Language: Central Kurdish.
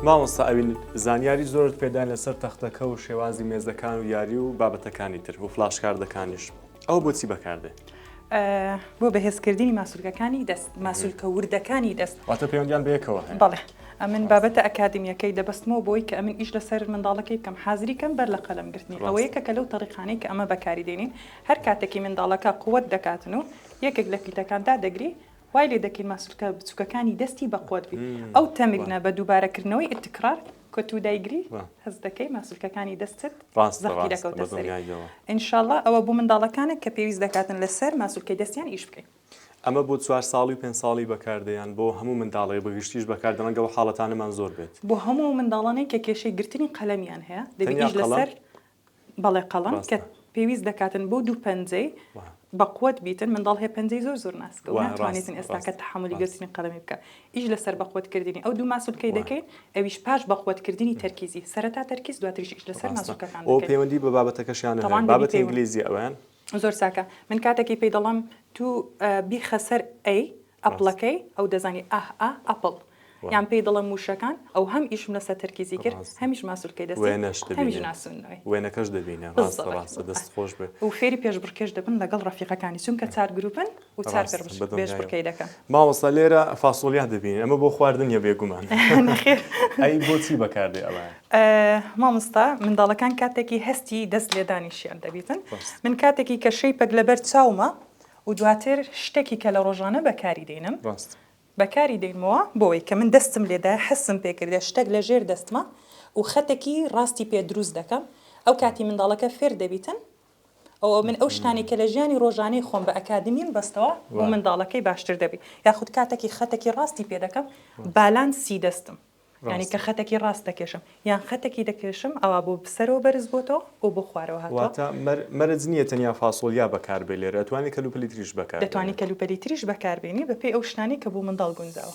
مامۆستا ئەوین زانیاری زۆرت پێداین لەسەر تەختەکە و شێوازی مێزەکان و یاری و بابەتەکانی تر و فلاش کاردەکانیش ئەوە بۆچی بەکاردێ؟ بۆ بەهێزکردنی ماسولکەکانی دەست ماسولکە وردەکانی دەست. واتە پەیوەندیان بەیەکەوە هەیە؟ بەڵێ ئەمن بابەتە ئەکادیمیەکەی دەبەستمەوە بۆی کە ئەمن ئیش لەسەر منداڵەکەی بکەم حازری کەم بەر لە قەلەم گرتنی ئەوە یەکەکە لەو تەریقانەی کە ئەمە بەکاری دێنین هەر کاتێکی منداڵەکە قوت دەکاتن و یەکێک لە پیتەکان دادەگری وای لێ دەکەین ماسولکە بچوکەکانی دەستی بەقوەت بی ئەو تەمرینە بە دووبارە کردنەوەی التکرار کە تو دایگری هەست دەکەی ماسولکەکانی دەستت زەختی دەکەوتە سەری ان شاءاللە ئەوە بۆ منداڵەکانە کە پێویست دەکاتن لەسەر ماسولکەی دەستیان ئیش بکەین. ئەمە بۆ چوار ساڵی و پێنج ساڵی بەکاردێ یان بۆ هەموو منداڵێک بە گشتیش بەکاردێ ڕەنگە ئەو حاڵەتانەمان زۆر بێت. بۆ هەموو ئەو منداڵانەی کە کێشەی گرتنی قەلەمیان هەیە دەبی ئیش لەسەر بەڵێ قەڵەم کە پێویست دەکاتن بۆ دوو پەنجەی بەقوەت بیتن منداڵ هەیە پەنجەی زۆر زۆر ناسکە و ناتوانێتن ئێستاکە تەحەمولی گرتنی قەڵەمی بکە ئیش لەسەر بەقوەت کردنی ئەو دوو ماسولکەی دەکەین ئەویش پاش بەقوەت کردنی تەرکیزی سەرەتا تەرکیز دواتریش ئیش لەسەر ماسولکەکان دەکەین. پەیوەندی بە بابەتەکەشیان هەیە بابەتی ئینگلیزی ئەویان زۆر چاکە من کاتێکی پێی دەڵێم تو بیخە سەر ئەی ئەپڵەکەی ئەو دەزانی ئاه ئا ئەپڵ یان پێی دەڵێم موشەکان ئەو هەم ئیشم لەسەر تەرکیزی کرد هەمیش ماسولکەی دەستی وێنەش هەمیش دەبینێ ناسوونەوەی وێنەکەش دەبینێ ڕاستە بالضبط ڕاستە دەست خۆش بێ. و فێری پێشبڕکێش دەبن لەگەڵ ڕەفیقەکانی چونکە چار گروپن و چار ڕاستە بەدڵنیایەوە پێشبڕکێی دەکەن. مامۆستا لێرە فاسۆلیا دەبینین ئەمە بۆ خواردن نیە بێگومان نەخێر. ئەی بۆچی بەکاردێ ئەوە؟ مامۆستا منداڵەکان کاتێکی هەستی دەست لێدانیشیان دەبیتن ڕاستە. من کاتێکی کە shape ێک لەبەر چاومە و دواتر شتێکی کە لە ڕۆژانە بەکاری دێنم ڕاستە. بەکاری دێنمەوە بۆوەی کە من دەستم لێدایە حسم پێ کردە شتەک لە ژێر دەستمە و خەتەکی ڕاستی پێ دروست دەکەم ئەو کاتی منداڵەکە فێر دەبیتن ئەو من ئەو شتانەی کە لە ژیانی ڕۆژانەی خۆم بە ئەکادمیم بەستەوە بۆ منداڵەکەی باشتر دەبی یاخود کاتەکی خەتەکی ڕاستی پێ دەکەم بالانسی دەستم یانی کە خەتەکی ڕاست دەکێشم یان خەتەکی دەکێشم ئەوا بۆ سەرەوە بەرز بۆتەوە و بۆ خوارەوە هاتووە. واتە مەرج نییە تەنیا فاسۆلیا بەکار بێ لێرە ئەتوانی کەلوپەلی تریش بەکار دەتوانی بێنێت. کەلوپەلی تریش بەکار بێنی بەپێی ئەو شتانەی کە بۆ منداڵ گونجاوە.